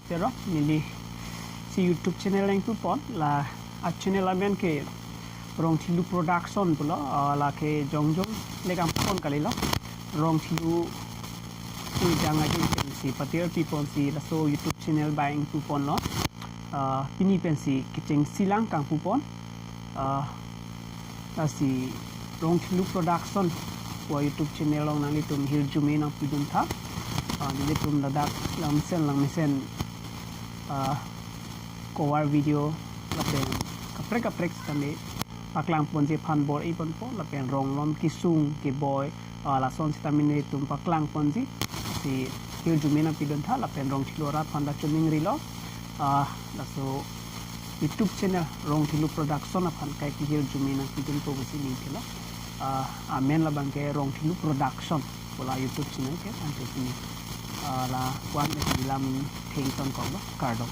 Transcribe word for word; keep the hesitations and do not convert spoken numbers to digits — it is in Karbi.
Terok, neli si YouTube channel nangpupon, la a channel amen ke Rongthelu Production pulo, ah, lake jongjong le kampupon kalilo. Rongthelu ejang ajun pensi patir piponsi laso YouTube channel bang puponlo. Ah, pini pensi kechengsi lang kampupon. Ah, lasi Rongthelu Production pu a YouTube channel along nanglitum hirjume nangpiduntha. Ah, nelitum ladak langmesen langmesen, ah, cover video lapen kaprek kaprek sitame paklangponji aphan bor-iponpo, lapen rong lom kesung keboi, ah, lason sitame nelitum paklangponji. Si hirjume nangpiduntha lapen Rongthelu arat aphan ta choningrilo. Ah, laso YouTube channel Rongthelu Production aphan kaike hirjume nangpidunpo pusi ningthelo. Ah, amen labang ke Rongthelu Production pu la YouTube channel ke, ante pini, ah, la-an pensi lam thengtonkoklo, kardom.